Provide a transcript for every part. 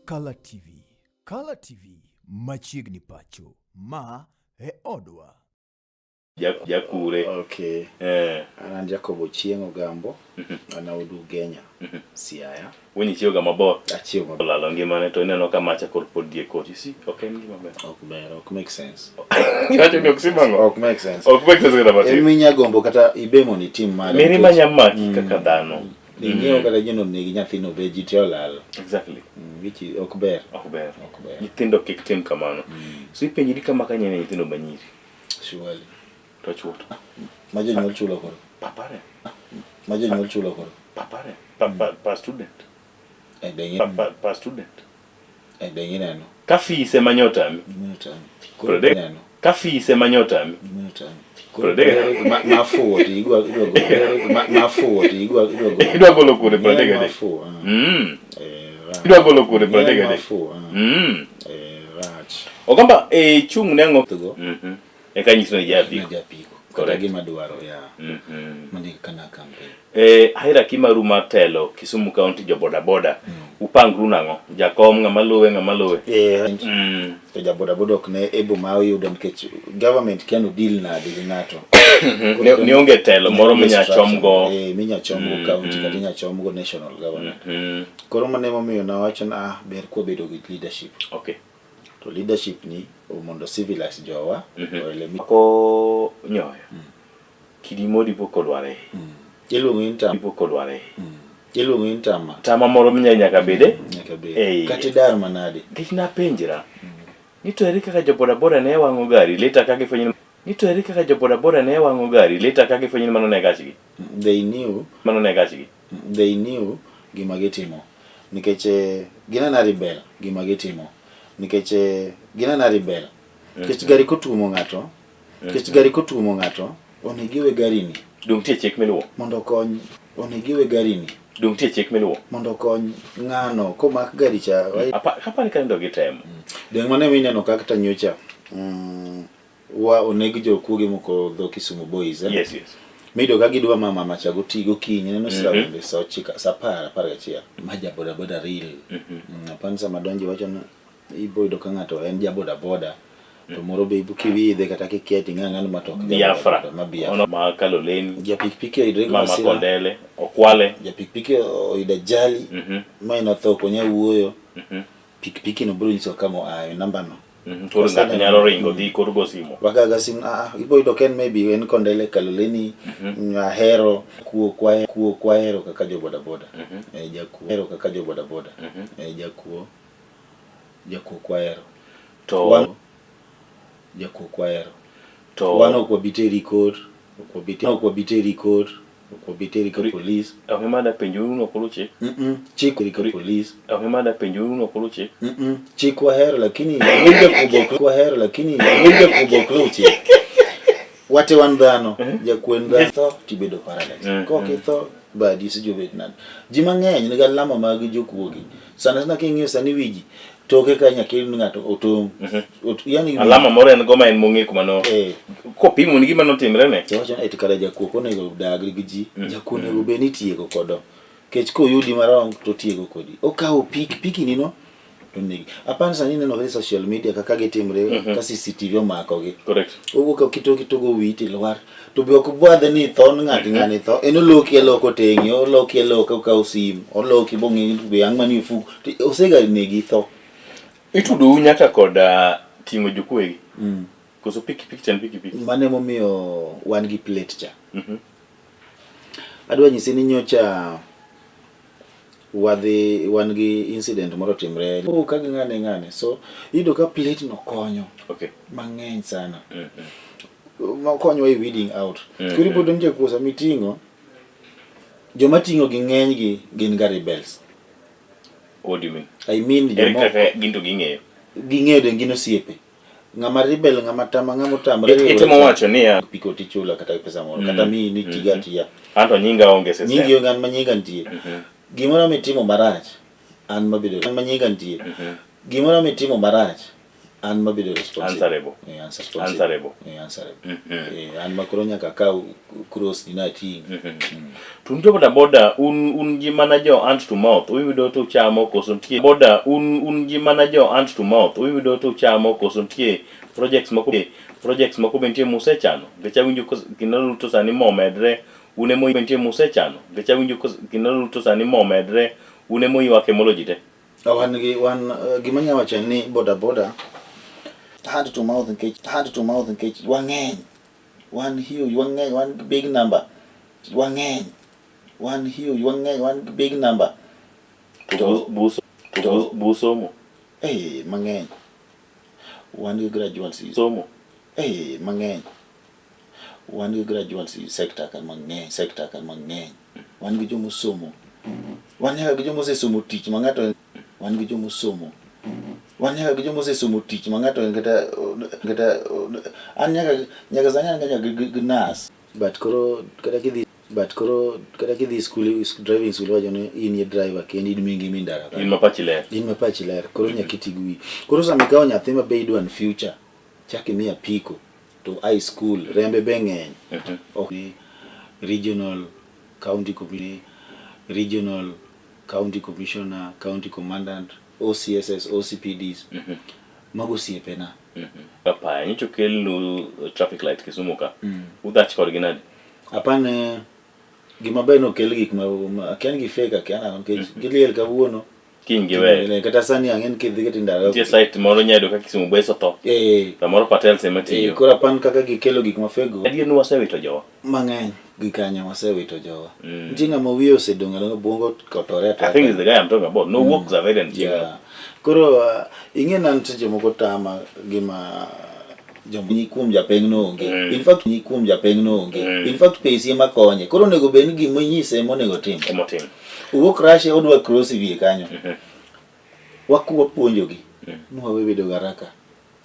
Kala TV. Kala TV machiegni pacho. Ma e odwa. Jakure. Okay. An an Jacob Ochieng' Ogambo. An aod Ugenya, Siaya. Winyi chiew ga mabor. Achiew mabor. Olalo ngimane to ineno ka macha kor pod die kot. You see, ok en gima ber. Ok ber, ok make sense. Iwacho ni ok simango. Ok make sense. Ok make sense kata En matin. minya gombo kata ibe mondo itim mare. Mirima nikech nya maki kaka dhano. Ing'eyo kata jino negi nyathino be ji te olal. Exactly. Which is- ok ber. Ok ber. Ok ber. Nyithindo kik tim kamano. So ipenjri kama ka nyene nyithindo manyiri Surely. to chwo to. Ma jonyuol chulo koro. Papare. Ma jonyuol chulo koro. Papare. Pa, pa, pa student. Eh, be Pa, pa, pa student. eh, be ineno. Ka fees ema nyotami. Gimoro tami. Koro Prodek. ineno. Ka fees ema nyotami. Gimoro tami. Koro Prodek. mafuwo to igwa idwa golo. Mafuwo to igwa idwa golo. Idwa golo kure prodek adek. Mafuwo. Ah. Eh, rach. Idwa golo kure prodek adek. Mafuwo. Ah. Eh, rach. Ogamba e chung' ne ang'o? Go. Eka nyiso ni japiko. Na japiko. Kata Correct. gima dwaro ya. Mondo kana campaign. E, hierarchy maru mar telo Kisumu County jo boda boda upangru nang'o? Jakom ng'ama luwe ng'ama luwe. Eh, to ja boda boda ok ne able ma oyudo nikech government kia no deal nade gi ng'ato. Ni onge telo moro minya chomgo. Eh, minya chomgo county kata inya chomgo national government. Koro mano emomiyo nawacho ni ah ber kwabedo gi leadership. Okay. To leadership ni mondo civilize jowa oelemi Ko nyoyo. Kidi modi pok olware. Iluongo ni tama. Pok olware. Iluongo ni tama. Tama moro minya nyaka bede. Nyaka bed. Kata idar manade. Nikech napenjra. Ni to ere kaka jo boda boda ne wang'o gari later ka gifwenyo ni to ere kaka jo boda boda ne wang'o gari later ka gifwenyo ni mano ne gachgi. They knew. Mano ne gachgi. They knew gima gitimo. Nikech gin ana rebel gima gitimo. Nikech gin ana rebel. Nikech gari kotuomo ng'ato, nikech gari kotuomo ng'ato, onego iwe gari ni. Dong' nitie chik miluwo. Mondo okony, onego iwe gari ni. Dong' nitie chik miluwo. Mondo okony ng'ano komak gari cha. Apani ka ndo gitemo. Dong' mano ema ineno kaka nyocha. Wa oneg jokuoge moko dho Kisumu Boys. Eh? Yes, yes. Miyudo ka gidwa ma mama cha goti gokinyi neno sirabende saa ochiko saa apar apar gachiel. Ma ja boda boda real. Apani sama donjo iwacho ni ibo yudo ka ng'ato en ja boda boda. To moro be ibo kiwidhe kata kikia ting'e ng'ano ma to ok ja boda Biafra. boda, ma Biafra. Ma Kaloleni. Ja pikipiki oyudre gi Ma masira. Makondele. Okwale. Ja pikipiki oyudo ajali. Ma en otho ok onyal wuoyo. Pikipiki no biro nyiso kama oaye namba no. Koro ng'ato nyalo ringo dhi koro go simo. Wagaga simu ah ibo yudo ken maybe en Kondele Kaloleni Ahero kuo kwa kuo kwahero kaka jo boda boda. Eh jakuo hero kaka jo boda boda. Eh jakuo jakuo kwahero. To Wan jakuo kwahero. To wan ok wabiteri court, ok wabiteri ok wabiteri court, ok wabiteri ka police. Ok imada penjo unu ok ulu chik. Chik ka police. Ok imada penjo unu ok ulu chik. Chik wahero lakini winjo kubok wahero lakini winjo kubok lu chik. Wate wan dhano, jakuo en dhano. Tho tibedo paralyzed. Kok itho badi sijui obet nade. Ji mang'eny nigi alama mag jokuoge. Sana sana king'iyo sani wiji toke ka nyaka iyud ng'ato otong'. Yani alama moro en go ma en mong'e kuma no. Kopimo ni gima notimre ne. To wacho ni kara jakuo ok onego dag gi ji. Jakuo onego bed ni itieko kodo. Nikech koyudi marong to otieko kodi. Okawo pik piki ni no to negi. Apani sani ineno e social media kaka gitimre ka CCTV omako gi. Correct. Owuok ka kitoki to go wiyi tilwar. To be ok bwadhe ni tho ng'ati ng'ani tho. En oloki aloka oteng'i, oloki aloka okawo sim, oloki bong'e be ang' manie ofuku. To osega negi tho. Itudou nyaka kod ting'o jokuoye gi. Koso pikipiki to en pikipiki. Mano emomiyo wan gi plate cha. Adwa nyisi ni nyocha wadhi wan gi incident moro timre. Oh, ka gi ng'ane ng'ane. So iyudo ka plate no konyo. Okay. Mang'eny sana. Makonyo e weeding out. Koro ibo donjo jakuo sama iting'o, joma ting'o gi ng'eny gi gin ga rebels. What do you mean? I mean Ere jomoko kaka gin to ging'eyo. ging'eyo de gin osiepe. Ng'ama rebel ng'ama tama ng'ama otamre. Itemo wacho niya piko tichula kata pesa moro kata miyi ni tiga tiya. Anto nyinga onge system. Nyingi onge an ma nyinga nitie. Gimoro mitimo marach an mabedo an ma nyinga nitie. Gimoro mitimo marach An mabedo responsible. Answerable. Eh, answer, Answerable. Eh, answerable. Eh, an makoro nyaka akaw cross ni nating'. To un jo boda boda un ji mana jo hand to mouth uyudo to uchamo koso nitie boda un ji mana jo hand to mouth uyudo to uchamo koso nitie projects moko be nitie musechano nikech awinjo kinde Ruto sani mo medre un emo nitie musechano nikech awinjo kinde Ruto sani mo medre un emo ywak e molo ji te. Wan gi wan gima anyalo wacho en ni boda boda hand to mouth nikech hand to mouth nikech wang'eny, wan huge, wang'eny, wan big number, wang'eny, wan huge, wang'eny, wan big number. To busomo mang'eny, wan gi graduates somo mang'eny, wan gi graduates sector ka mang'eny, sector ka mang'eny, wan gi jomosomo, wan nyaka gi jomosesomo tich ma ng'ato, wan gi jomosomo, wan nyaka gi jomosesomo tich ma ng'ato kata an nyaka sani an nyaka gi nurse, but koro kata kidhi, but koro kata kidhi school, driving school wacho ni in ye driver kendi in mingi mindara in ma pachi ler, in ma pachi ler, koro nyaka iti gi wiyi. Koro sama ikawo nyathi ma be idwa in future chak imiye apiko to high school rembe be ng'eny. Ok ni regional county commissioner, regional county commissioner, county commandant, OCSS, OCPDs, mago osiepena. Kapaya nyocha okelnu traffic light Kisumu ka, udhach kodgi nade? Apane gima ber nokel gik ma akia ni gi fake akia nang'o nikech giliel kawuono kiny giwe kata sani ang'e ni kidhi kata ndalo nitie site moro nyalo yudo ka Kisumu Base otho, samoro Patels ema tiyo. Koro apan kaka gikelo gik ma fake go. Adier ni wasewito jowa mang'eny gi kanyo, wasewito jowa. Nitie ng'ama wiye osedong' alonga buongo kotore. I think it's the guy I'm talking about. No work surveillance. Yeah. Koro ing'e nan seche moko tama gima joma kuom japeng' no onge. In fact ni kuom japeng' no onge. In fact pesi ema konye. Koro onego bed ni gima inyise ema onego otim. Ema otim. Owuok Russia odwa cross wiye kanyo. Wapuonjogi. Nwawe bedo garaka.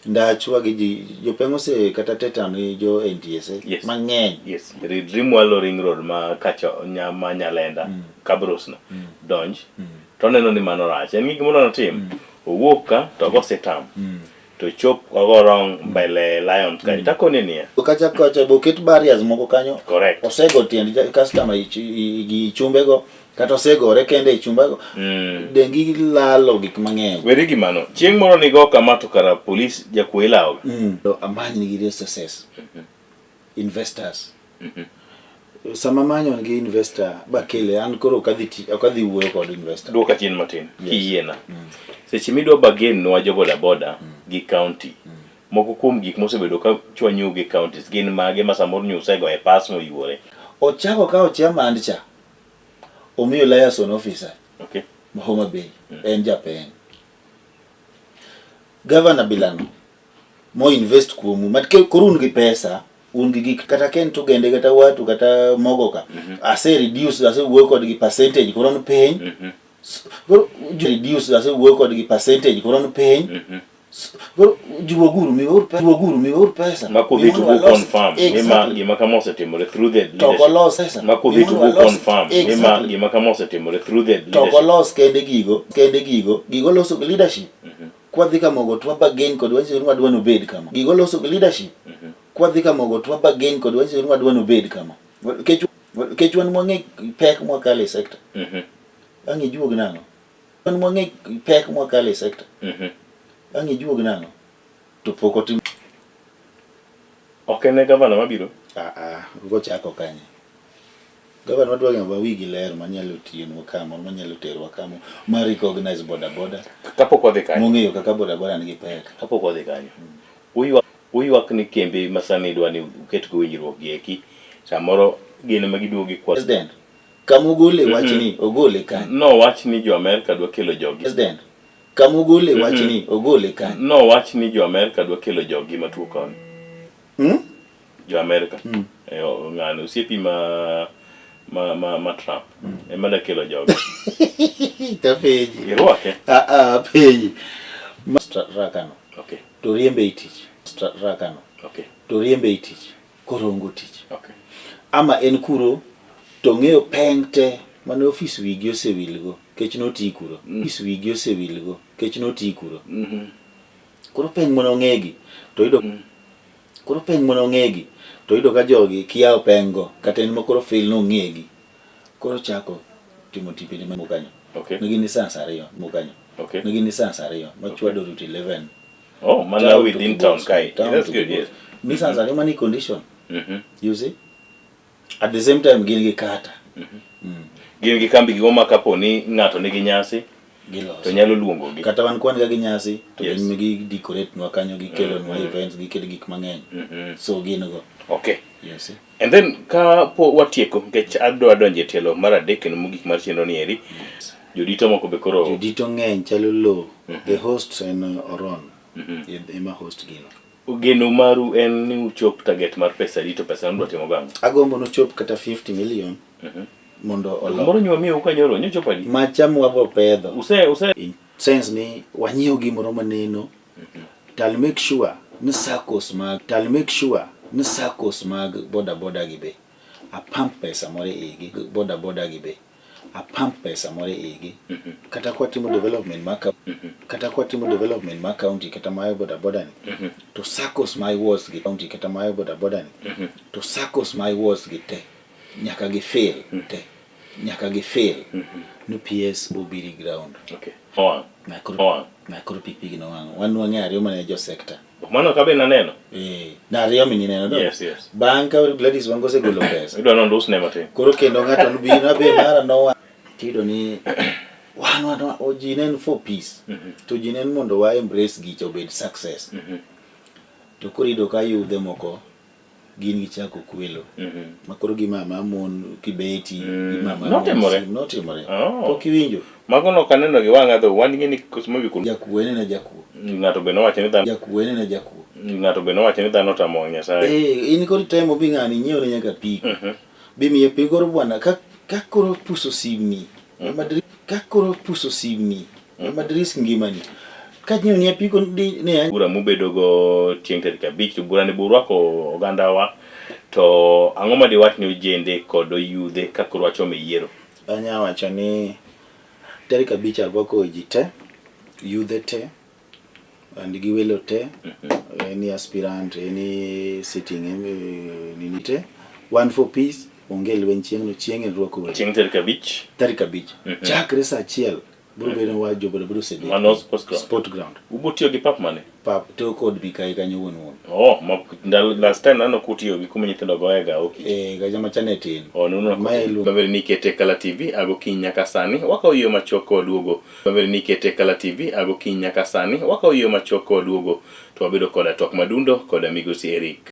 Ndachwa gi ji jopeng' ose kata tetan gi jo NTSA mang'eny. Yes. Ridri mwalo ring road ma kacho ma Nyalenda Kabros no. Donj. To oneno ni mano rach. En gi gimoro notim. Owuok ka to ogo sitam. To chop ogo wrong mbele Lions kanyo. Takone niya. Kacha kacha bo ket barriers moko kanyo. Correct. Osego tiend customer gi chumbego kata osegore kende e chumbego. Dengi lalo gik mang'eny. Weri gi mano. Chieng' moro nigo kama to kara polis jakuo ilawo. To amany nigi resources. Investors. Sama manyo nigi investor bakele an koro ok adhi wuoyo kod investor. Duoka chien matin. Kiyiena. Seche midwa bargain nwa jo boda boda gi county. Moko kuom gik mosebedo ka chwanyo gi counties gin mage ma samoro nyusego e pass moyuore. Ochako kawo chairman cha. Omiyo liaison officer. Okay. Ma Homa Bay. En japeng. Governor Bilano mo invest kuomu mat koro un gi pesa, un gi gik kata ken to gende kata watu kata mogo ka. Ase reduce, ase wuoyo kodgi percentage koro ni piny. Koro reduce, ase wuoyo kodgi percentage koro ni piny. Koro juoguru miuru pesa, juoguru miuru pesa. Ma kodhi to go confirm ni gima kama osetimore through the leadership. To olos pesa. Ma kodhi to go confirm ni gima kama osetimore through the leadership. To olos kende gigo, kende gigo, gigo loso gi leadership. Kwadhi kamogo to wabargain kod wanyiso ni wadwa nobed kama. Gigo loso gi leadership. Kwadhi kamogo to wabargain kod wanyiso ni wadwa nobed kama. Nikech wan mwang'e pek mwakale e sector. Ang' ijuog nang'o? Wan mwang'e pek mwakale e sector. Ang' ijuog nang'o? To pok otim. Ok en e gavana mabiro? Gochako kanye? Gavana wadwa ng'ama wigi ler manyalo tiyonwa kama, manyalo terowa kama, ma recognize boda boda. Kapok wadhi kanyo. Mong'eyo kaka boda boda nigi pek. Kapok wadhi kanyo. Uywak ni kembe ma sani idwa ni uket go winjruok gi eki, samoro gin ema giduogo gi kwa. President, kama ogole wachni, ogole kanyo. No wach ni jo Amerka dwa kelo jogi. President, kama ogole wachni, ogole kanyo. No wach ni jo Amerka dwa kelo jogi matuo koni. Jo Amerka. Ng'ano osiepi ma Trump ema da kelo jogi. Tapenji. Irwake? Apenji. Rakano. Okay. To riembe e tich. Rakano. Okay. To riembe e tich. Koro ongo tich. Okay. Ama en kuro to ng'eyo peng te mane ofis wigi osewilgo kech noti kuro. Ofis wigi osewilgo kech noti kuro. Koro peng mondo ong'egi to yudo koro peng mondo ong'egi to yudo ka jogi kiyawo peng go kata en ma koro feel nong'egi koro chako timo tipene ma kanyo. Ne gin sans ariyo mo kanyo. Ne gin sans ariyo machwado Route 11. Oh, mana Town to within town Kibos. kae. Town That's to good, Kibos. yes. Nissan ariyo mani condition. You see? At the same time gin gi kata. Gin gi kambi gigo ma kapo ni ng'ato nigi nyasi Giloso. to nyalo luongogi. Kata wan kwan ga gi nyasi to Yes. gin gi decorate nwa kanyo gikelonwa events gikelo gik mang'eny. So gin go. Okay. You see? And then ka po watieko nikech adwa donjo e tielo mar adek kendo mogik mar chenro ni eri. Jodito moko be koro Jodito ng'eny chalo low. The host en Oron. Ema host gino. Geno maru en ni uchop target mar pesa adi to pesa nudwa timo gang'o? Agombo nochop kata 50 million mondo olo. Moro nywa miyo kanyoro nyochopo adi? Macham wabo pedho. Use In sense ni wanyiew gimoro maneno to I'll make sure ni SACCOs mag to I'll make sure ni SACCOs mag boda boda gi be apump pesa moro e igi boda boda gi be apump pesa moro e igi kata kwatimo development mar kata kwatimo development mar county kata mar boda boda ni to SACCOs ma wards gi county kata mar boda boda ni to SACCOs ma wards gi te nyaka gi fail te nyaka gi fail ni PS obiri ground. Okay. Owang'. Nakuru Owang'. Nakuru pikipiki nowang'o. Wan wang'e ariyo mane jo sector. Mano ka be naneno. Na ariyo mineno no. Yes. Bang' ka Gladys Wanga osegolo pesa. Idwa nondo usne matin. Koro kendo ng'ato nobi na be mara nowa. Tiyudo ni wan wan o ji ne en for peace. To ji ne en mondo wa embrace gicha obed success. To koro iyudo ka yudhe moko gin gichako kwelo. Ma koro gi mama mon kibeti gi mama mon Notimore? Notimore. Oh. Pok iwinjo. Mago nok aneno gi wang'a dho wan ing'e ni maybe kun Jakuo en ena jakuo. ng'ato be nowacho ni dhano Jakuo en ena jakuo. ng'ato be nowacho ni dhano otamo wang' Nyasaye. In koro itemo bi ng'ani inyiew ne nyaka piko. Bi miye pi koro bwana ka koro puso simni. Ka koro puso simni. Ema risk ngimani. Ka nyiew ni apiko di ne Bura mubedo go chieng' tarik 5 to bura ni burwako ogandawa to ang'o ma diwach ne ojende kod oyudhe ka koro wachomo e yiero? Anya wacho ni tarik 5 arwako ji te, yudhe te, and gi welo te, any aspirant, any sitting, nini te, one for peace, onge lweny chieng'no, chieng' en rwako welo. Chieng' tarik 5. Tarik 5. Chakre saa 1 biro bedo wa jo boda boda osebet. Mano sports ground. Sport ground. Ubo tiyo gi pap mane? Pap to kod mikayi kanyo wuon wuon. Oh, ma, ndalo last time nano kutiyo gi kuma nyithindo goye ga okich. Gaja machane tin. Oh, nuno Ma iluongo. Maber ni kete Kala TV ago kiny nyaka sani wakawo yie machuok ka waduogo. Maber ni kete Kala TV ago kiny nyaka sani wakawo yie machuok ka waduogo to wabedo koda twak madundo koda migosi Eric.